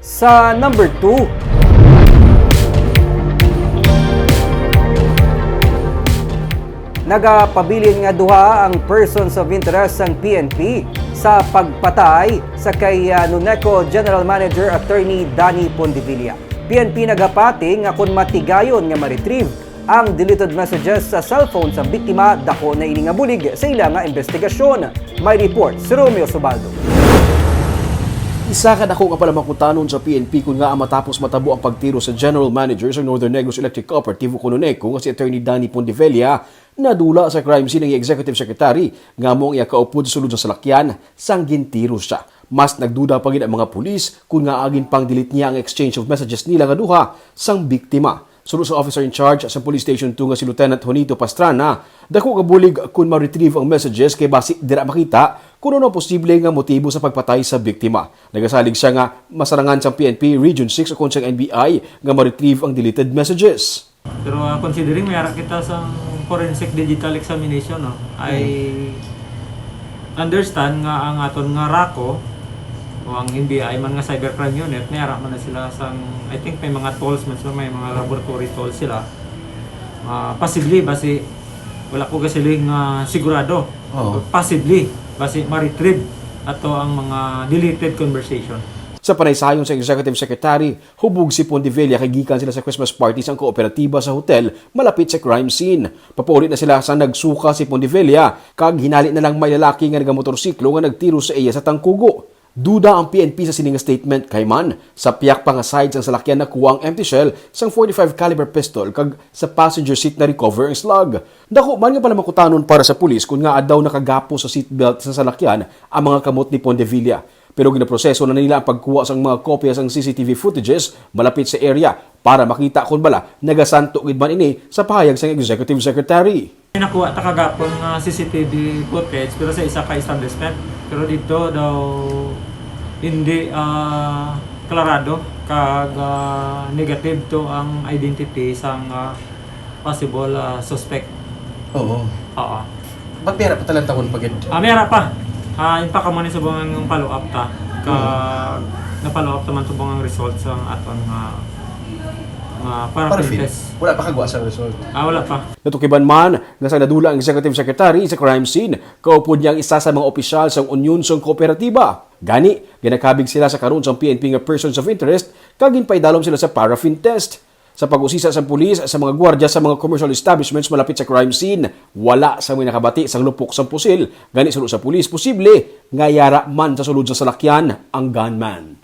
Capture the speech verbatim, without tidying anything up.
Sa number two, nagapabilin nga duha ang persons of interest sang P N P sa pagpatay sa kay, ah, Nuneco General Manager Attorney Danny Pondevilla. P N P nagapati nga kon matigayon nga ma-retrieve ang deleted messages sa cellphone sa biktima, dako na ini nga bulig sa ila nga investigasyon. May report si Romeo Subaldo. Isa ka dako nga palamangkutanon sa P N P kon ngaa matapos matabo ang pagtiro sa general manager sa Northern Negros Electric Cooperative o kon Nuneco nga si Attorney Danny Pondevilla, nadula sa crime scene ang executive secretary nga amo ang iya kaupod sa sulod sa salakyan sang gintiro siya. Mas nagduda pa gid ang mga pulis kon ngaa ginpang-delete niya ang exchange of messages nila nga duha sang biktima. Suno sa officer in charge sa Police Station two nga si Lieutenant Honito Pastrana, dako nga bulig kon ma-retrieve ang messages kay basi dira makita kon ano ang posible nga motibo sa pagpatay sa biktima. Nagasalig siya nga masarangan sang P N P Region six o kon sang N B I nga ma-retrieve ang deleted messages. Pero, ah, considering may ara kita sa forensic digital examination, no? I understand nga ang aton nga RACO o ang N B I man nga cybercrime unit, may ara man na sila sang, I think may mga tools man sila, may mga laboratory tools sila. Ah, possibly, basi wala ko kasiling nga sigurado. Oo. Possibly, basi ma-retrieve ato ang mga deleted conversation. Sa panaysayon sa executive secretary, hubog si Pondevilla kay gikan sila sa Christmas party sang kooperatiba sa hotel malapit sa crime scene. Papauli na sila sa nagsuka si Pondevilla, kag hinali na lang may lalaki nga nagamotorsiklo nga nagtiro sa iya sa tangkugo. Duda ang P N P sa sini nga statement kay man sa piyak pa nga side sang salakyan nakuha ang empty shell sang forty-five caliber pistol kag sa passenger seat na-recover ang slug. Dako man nga palamangkutanon para sa pulis kon ngaa daw nakagapo sa seatbelt sa salakyan ang mga kamot ni Pondevilla. Pero ginaproseso na nila ang pagkuha sang mga kopya sang C C T V footages malapit sa area para makita kon bala nagasanto gid man ini sa pahayag sang executive secretary. May nakuha ta kagapon nga C C T V footage, pero sa isa ka establishment. Pero dito daw hindi, ah, klarado kag, ah, negative to ang identity sang, ah, possible, ah, suspect. Oo. Oo. Ba't may ara pa talang tahon pa gid? Ah, may ara pa. Ah, in fact, amo ni subong ang follow-up ta. Ka, na-follow up naman subong ang result sa aton nga, nga paraffin Paraffin. Test. Wala pa kagwa sa result. Ah, wala pa. Natukiban man nga sa nadula ang executive secretary sa crime scene, kaupod niya ang isa sa mga opisyal sang Union sang Kooperatiba. Gani, ginakabig sila sa karon sang P N P nga persons of interest kag ginpaidalom sila sa paraffin test. Sa pag-usisa sang pulis sa mga gwardya sa mga commercial establishments malapit sa crime scene, wala sa may nakabati sang lupok sang pusil. Gani, suno sa pulis, posible nga yara man sa sulod sa salakyan ang gunman.